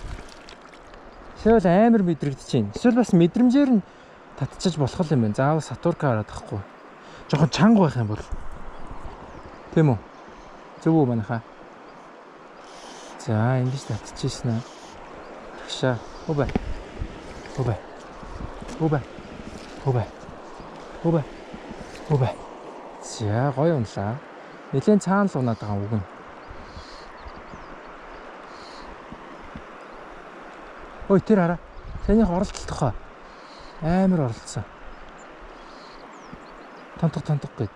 Эсвэл амар мэдрэгдэж байна. Эсвэл бас мэдрэмжээр нь татчиж болох юм байна. Заавал сатурка хараад тахгүй. Жохон чанга байх юм бол. Тийм үү? Зөв үү манайхаа? За ингэж татчихсэн аа. Тагшаа. Үбэ. Үбэ. Үбэ. Үбэ. Үбэ. Үбэ. За гоё унлаа. Нилээн цаана л унаад байгаа үг нь. Ой, тэр хараа. Санийх оролцолт хаа. Амар оролцсон. Тонтох тонтох гэд.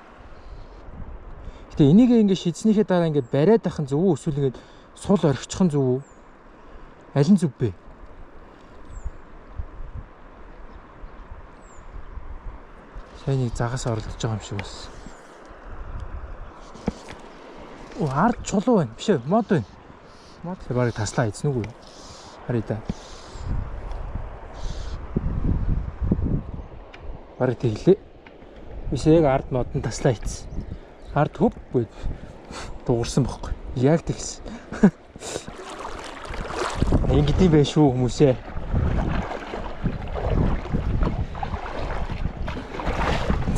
Гэтэ энийг ингэ шидснийхээ дараа ингэ бариад ахын зөв үү эсвэл ингэ сул орхичих нь зөв үү? Аль нь зөв бэ? Сайн нэг загас оролдож байгаа юм шиг болсон. Оо, ард чулуу байна. Биш ээ, мод байна. Мод барыг таслаа эзэн үгүй. Харъя да. Барыг тэглээ. Биш яг ард модон таслаа ийцсэн. Ард хөп гээд дуурсан бохгүй. Яг тэгсэн. Ингэдэм байх шүү хүмүүсээ.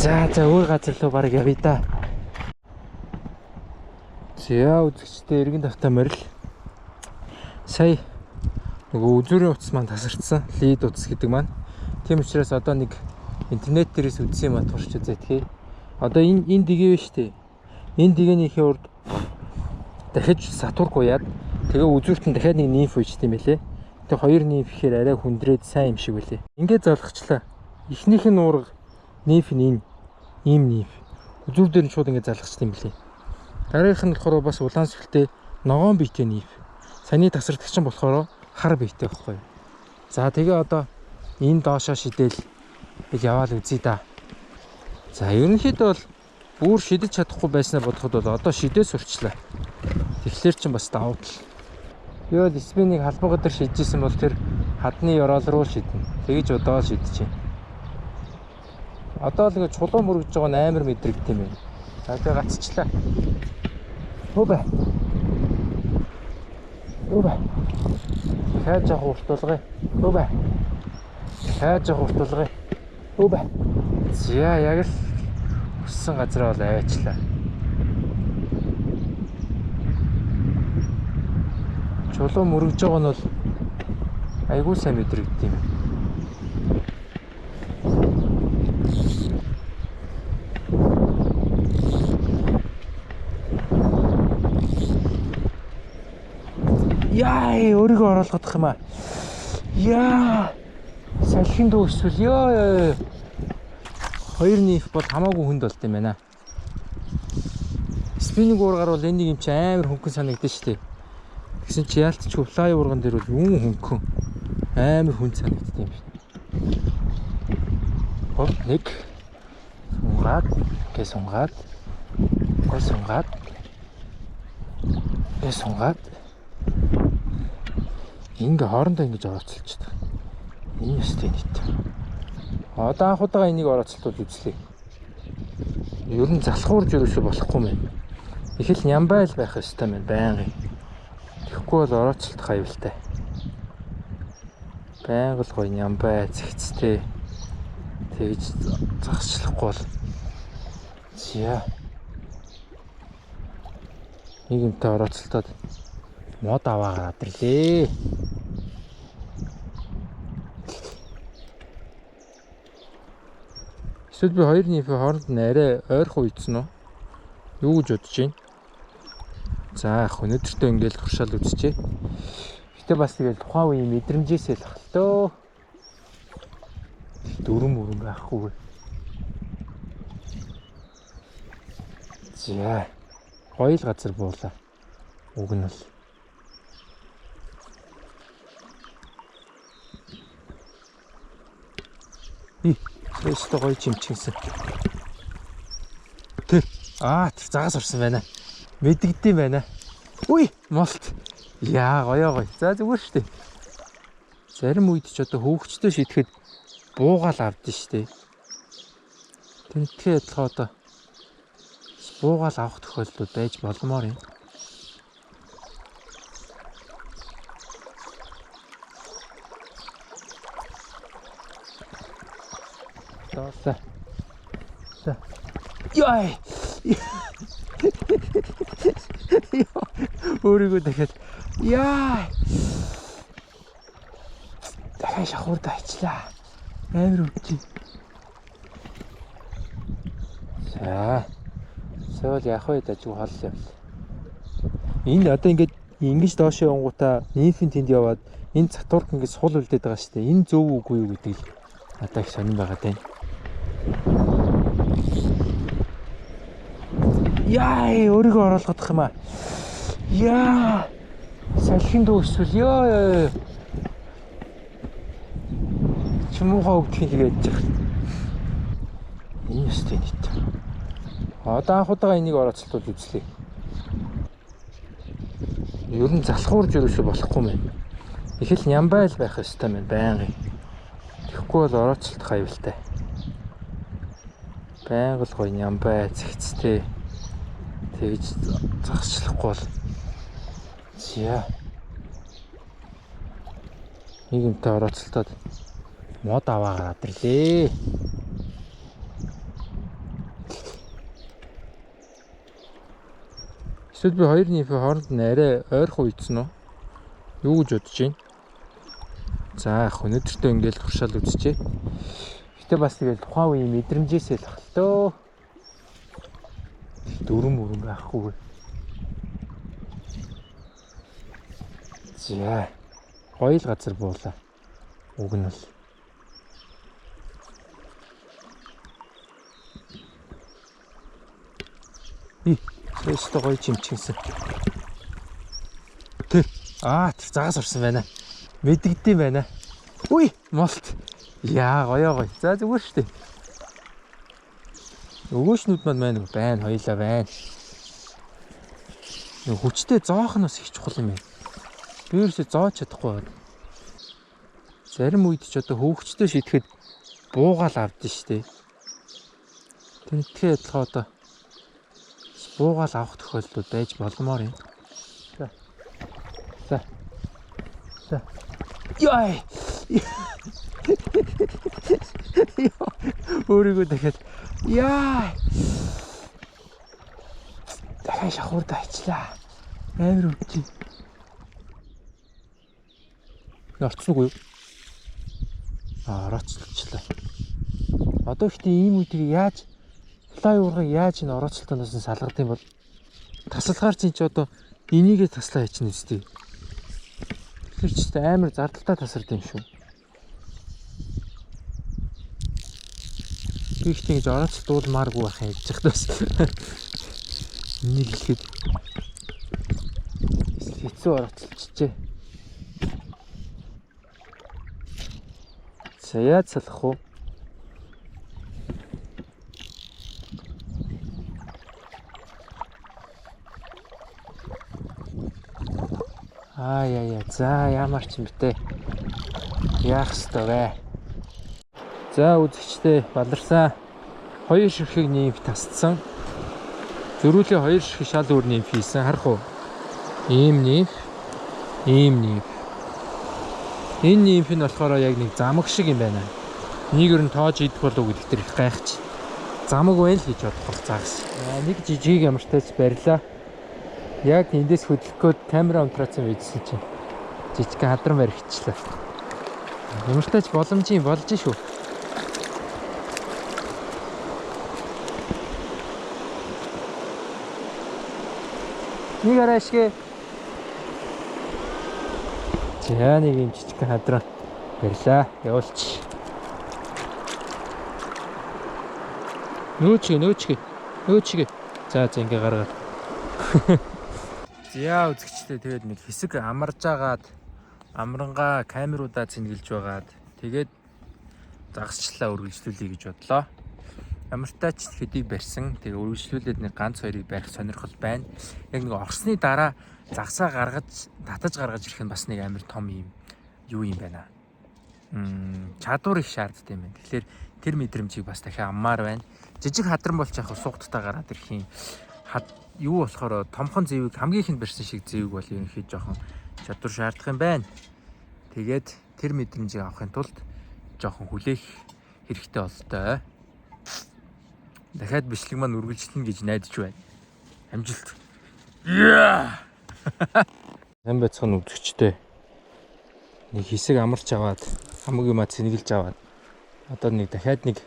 За за өөр газар руу барыг явъя да. За үзэгчдээ эргэн тавтай морил. Сая нөгөө үзүүрийн утас маань тасарчсан. Лид утас гэдэг маань. Тийм учраас одоо нэг интернет дээрээс үзсэн юм а турш үзээдхий. Одоо энэ дэгээ биш үү? Энэ дэгээнийхээ урд дахиж сатург уяад тэгээ үзүүрт нь дахиад нэг нимф уйчт юм байлээ. Тэг хоёр нимф ихээр арай хүндрээд сайн юм шиг үлээ. Ингээд залгачлаа. Эхнийх нь уурга нимф нь энэ ийм нимф. Үзүүр дээр нь шууд ингээд залгачт юм билээ. Дараагийнх нь болохоор бас улаан сүлтэй ногоон биетэй нимф. Саяны тасардагч нь болохоор хар биетэй байхгүй юу? За тэгээ одоо энэ доошоо шидэл би яваал үзье да. За ерөнхийдөө бол бүр шидэж чадахгүй байснаа бодоход бол одоо шидээ сурчлаа. Тэгэхээр чин бас давуу тал. Би бол спинийг халбага дээр шидчихсэн бол тэр хадны ёроол руу шиднэ. Тэгэж удаа шидэж чинь. Одоо л ингэ чулуу мөргөж байгаа нь амар мэдрэгд юм байна. За тэгээ гацчлаа. Хөөбэ. Хөөбэ. Хайж явах уртулгая. Хөөбэ. Хайж явах уртулгая. Хөөбэ. За яг л өссөн газараа бол аваачлаа. Чулуу мөргөж байгаа нь бол айгүй сайн мэдрэгд юм. Яа, өөрийгөө оруулах юм аа. Яа. Салхин дүү эсвэл ёо. Хоёр ниф бол хамаагүй хүнд болт юм байна. Спиннинг уургаар бол энэ нэг юм чи амар хөнгөн санагдсан шүү дээ. Тэгсэн чи яалтч флай уурган дээр бол юун хөнгөн амар хүнд санагдсан юм шиг. Хоп нэг сунгаад, гэ сунгаад, гэ сунгаад, гэ сунгаад ингээ хоорондоо ингэж орооцолчихдог. Энэ ёстой нийт. Одоо анх удаага энийг орооцолтууд үзлээ. Ер нь залхуурж ерөөсөө болохгүй мэн. Их л нямбай л байх ёстой мэн байнгын. Тэгэхгүй бол орооцолтох аюултай. Байнга л гоё нямбай зэгцтэй тэгж загсчлахгүй бол зя. Нэг юмтай орооцолтоод мод аваа гараад ирлээ. Эсвэл би хоёр ниф хооронд нь арай ойрхон үйдсэн үү? Юу гэж бодож байна? За яг өнөөдөртөө ингээл туршаал үзчихье. Гэтэ бас тэгэл тухайн үеийн мэдрэмжээсээ л ахaltөө. Дөрөм өрөм байхгүй. За гоё л газар буулаа. Уг нь бол Тэстэ гоё чимчгэнсэн. Тэр тэр загас орсон байна. Мэдэгдэм байна. Уй, молт. Яа, гоё гоё. За зүгээр штэ. Зарим үед ч одоо хөөгчтэй шидэхэд буугаал авдсан штэ. Тэнтхээ адилхан одоо буугаал авах тохиолдлууд байж боломоор юм. За. За. Яй. Өөрийгөө дахиад яа. Дахиад шахуурд авчлаа. Амар өвчий. За. Цэвэл яах вэ дажгүй хол явл. Энэ одоо ингээд ингэж доош явангуудаа нимфийн тэнд яваад энэ цатурк ингээд сул үлдээд байгаа шүү дээ. Энэ зөв үгүй юу гэдэг л надад их сонирн байгаа тань. Яа, өөрийгөө оруулах юм аа. Яа. Салхин дүү эсвэл ёо. Чи муухай өгдөх юм тэгээд яах. Энэ өстэй нийт. Одоо анх удаага энийг орооцолтууд үзлээ. Ер нь залхуурж ерөөсөө болохгүй мэн. Их л нямбай л байх ёстой мэн байнгын. Тэгэхгүй бол орооцолдох аюултай. Байнга л гоё нямбай зэгцтэй тэгж загсчлахгүй бол зя. Нэг юмтай орооцолтоод мод аваа гараад ирлээ. Эсвэл би хоёр нимфийн хооронд нь арай ойрхон үйдсэн үү? Юу гэж бодож байна? За яг өнөөдөртөө ингээл туршаал үзчихье. Гэтэ бас тэгэл тухайн үеийн мэдрэмжээсээ л ахaltөө. Дөрөм өрөм байхгүй. За гоё л газар буулаа. Уг нь бол Өстө гоё чимчгэнсэн. Тэр тэр загас орсон байна. Мэдэгдэм байна. Уй, молт. Яа, гоё гоё. За зүгээр шүү дээ. Өгөөшнүүд маань байна, хоёлаа байна. Хүчтэй зоох нь бас их чухал юм байна. Би ерөөсөө зоож чадахгүй байна. Зарим үед ч одоо хөөгчтэй шидэхэд буугаал авдсан шүү дээ. Тэнтхээ адилхан одоо буугаал авах тохиолдлууд байж боломоор юм. За. За. За. Яй. Өөрийгөө дахиад яа. Дахиад шахуурд авчлаа. Амар үгүй. Орцсон уу юу? Аа, ороцлчлаа. Одоо ихтэй ийм үеийг яаж флай уургыг яаж энэ орооцолтоноос нь салгах юм бол тасалгаар чинь ч одоо энийгээ таслаа хийчихнэ үстэй. Тэр ч амар зардалтай тасард юм шүү. Би ихтэй ингэж орооцолт дуулмааргүй байх юм гэж яхад бас. Энийг хэлэхэд хэцүү орооцолчжээ. За яаж салах вэ? Аа яа. За ямар ч юм бтэ. Яах ёстой вэ? За үзэгчдээ баларсан. Хоёр ширхэг нимф тасцсан. Зөрүүлийн хоёр ширхэг шал өөр нимф хийсэн. Харах уу? Ийм нимф, ийм нимф. Энэ нимф нь болохоор яг нэг замаг шиг юм байна. Нэг ер нь тоож идэх болов гэдэг тэр их гайхаж. Замаг байна л гэж бодох бол загас. Нэг жижиг ямартайч барьлаа. Яг эндээс хөдлөх гээд камера унтраацсан байжсэн чинь жижигхэн хадран баригдчихлаа. Ямартайч боломжийн болж шүү. Нэг арай ашиг. За нэг юм жижигхэн хадран барьлаа. Явуулчих. Нөөчгөө. Нөөчгөө. За за ингээ гаргаад. За үзэгчдээ тэгээд нэг хэсэг амарж агаад амрангаа камеруудаа цэнгэлж байгаад тэгээд загасчлаа үргэлжлүүлэе гэж бодлоо. Ямартай ч хэдий барьсан. Тэгээ үргэлжлүүлээд нэг ганц хоёрыг барих сонирхол байна. Яг нэг орсны дараа загсаа гаргаж татаж гаргаж ирэх нь бас нэг амар том юм юу юм байна. Чадвар их шаарддаг юм байна. Тэгэхээр тэр мэдрэмжийг бас дахиад аммаар байна. Жижиг хадран болж яах вэ? Суугттай гараад ирэх юм. Юу болохоор томхон зэвэг хамгийн ихэнд барьсан шиг зэвэг бол ерөнхийд жоохон чадвар шаардах юм байна. Тэгээд тэр мэдрэмжийг авахын тулд жоохон хүлээх хэрэгтэй болтой. Дахиад бичлэг маань үргэлжлэнэ гэж найдаж байна. Амжилт. Яа! Сайн байцгаана үзэгчдээ. Нэг хэсэг амарч аваад хамаг юмаа цэнгэлж аваад одоо нэг дахиад нэг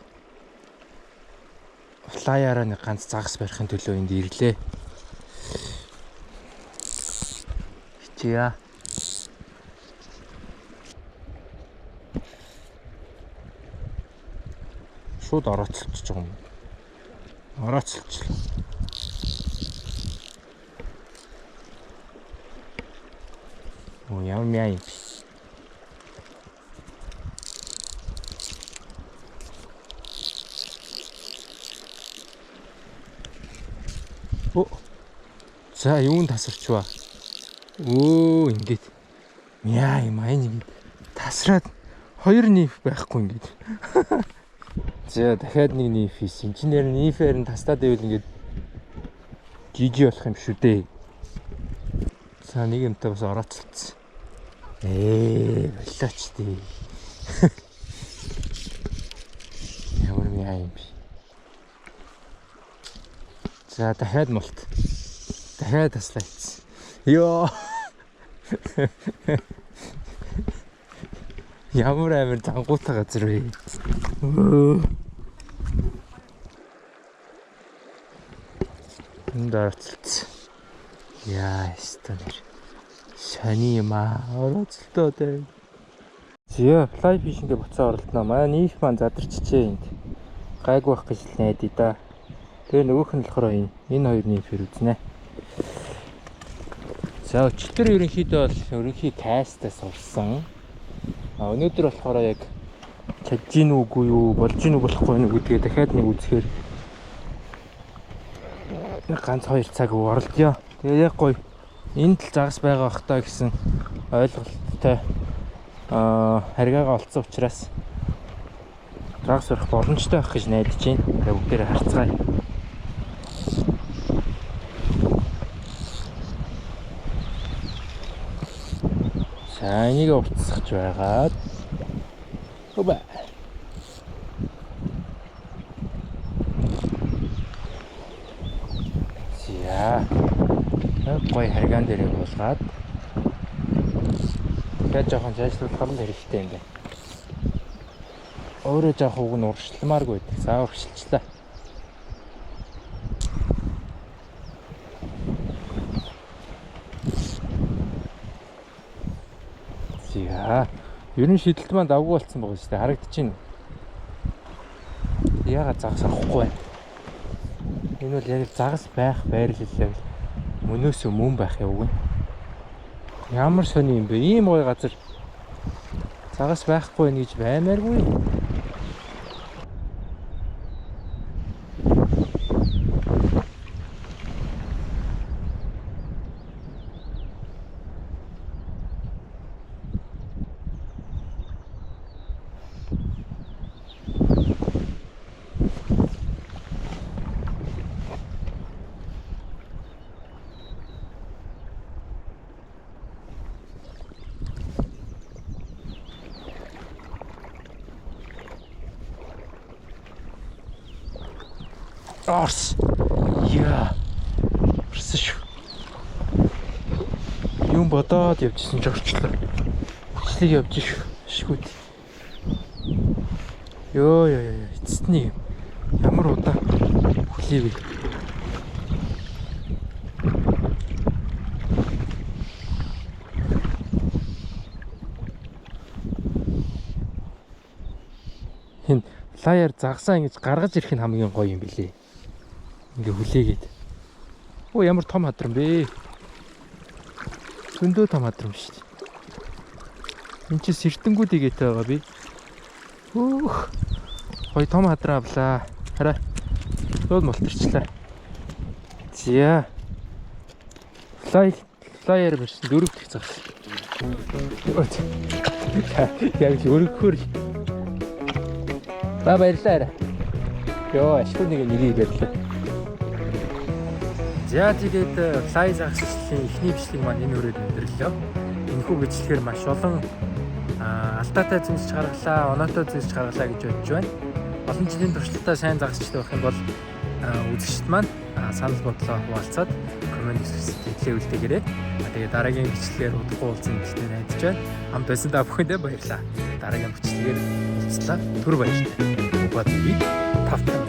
Fly-аараа нэг ганц загас барихын төлөө энд ирлээ. Хичээе. Шууд орооцолчих юм. Орооцолчлоо. Оо ямар мяа юм бэ? Оо. За юун тасарчваа. Өө ингээд мяа юм аа энэ ингээд тасраад хоёр nymph байхгүй ингээд. За дахиад нэг nymph хийсэн. Энд чинь нэр nymph-ээр нь тастаад байвал ингээд GG болох юм шүү дээ. За нэг юмтай бас орооцолцсон. Боллооч дээ. Ямар мяа юм бэ? За дахиад мулт. Дахиад таслаа хийсэн. Йоо. Ямар амар зангуутай газар вэ? Өө. Энд орцолцсон. Яа, ёстой нэр. Сони юм аа. Орооцолтоо дээ. Зя, fly fishing-гээ буцаа оролдоно. Манай nymph маань задарчжээ энд. Гайгүй байх гэж л найдаа да. Тэгээ нөгөөх нь болохоор энэ. Энэ хоёр nymph-ээр үзнэ. За өчигдөр ерөнхийдөө бол ерөнхий cast-аа сурсан. А өнөөдөр болохоор яг чадж гин үгүй юу, болж гин үү болохгүй юу гэдгээ дахиад нэг үзэхээр нэг ганц 2 цаг оролдъё. Тэгээ яг гоё энд л загас байгаа бах та гэсэн ойлголттой харгаагаа олцсон учраас загас өрөх боломжтой байх гэж найдаж байна. Тэгээ бүгдээрээ харцгаая. За энийг уцсгаж байгаад Оба. За. Гой харгаан дээрээ буулгаад дахиад жоохон цаашлуулах нь хэрэгтэй юм байна. Өөрөө жоох уг нь урагшламааргүй байдаг. За урагшилчлаа. За. Ер нь шидэлт маань давгүй болсон байгаа шүү дээ. Харагдчихэв. Яагаад загас авахгүй вэ? Энэ бол яг л загас байх байрлал яг мөнөөсөө мөн байх явг нь. Ямар сони юм бэ? Ийм гоё газар загас байхгүй нэ гэж баймааргүй. Орс. Яа. Орсон шүү. Юм бодоод явжсэн ч орчлоо. Бичлэг явж шүү. Шгүүд. Йоо ёо ёо. Эцэст нэг юм. Ямар удаан хүлээв. Хин fly-аар загсаа ингэж гаргаж ирэх нь хамгийн гоё юм билээ. Ингээ хүлээгээд. Оо ямар том хадрам бэ? Зөндөө том хадрам шүү дээ. Энд чи сэртэнгүүд игээтэй байгаа би. Хөөх. Гоё том хадраа авлаа. Хараа. Шууд мултарчлаа. За. Fly-аар барьсан 4 дэх загас. Яг ч өргөхөр. Ба баярлалаа. Йоо, ашгүй нэг нэрийг барьлаа. За тэгээд fly загасчлалын эхний бичлэг маань энэ хүрээд өндөрлөө. Энэхүү бичлэгээр маш олон алдаатай зүйлс гаргалаа, оноотой зүйлс гаргалаа гэж бодож байна. Олон жилийн туршлагатай сайн загасчтай байх юм бол үзэгчд маань санал бодлоо хуваалцаад коммент хэсэгт үлдээгээрэй. Тэгээд дараагийн бичлэгээр удахгүй уулзсан гэдэгт найдаж байна. Хамт байсан та бүхэндээ баярлалаа. Дараагийн бичлэгээр уулзлаа. Түр баяртай. Уба TV 5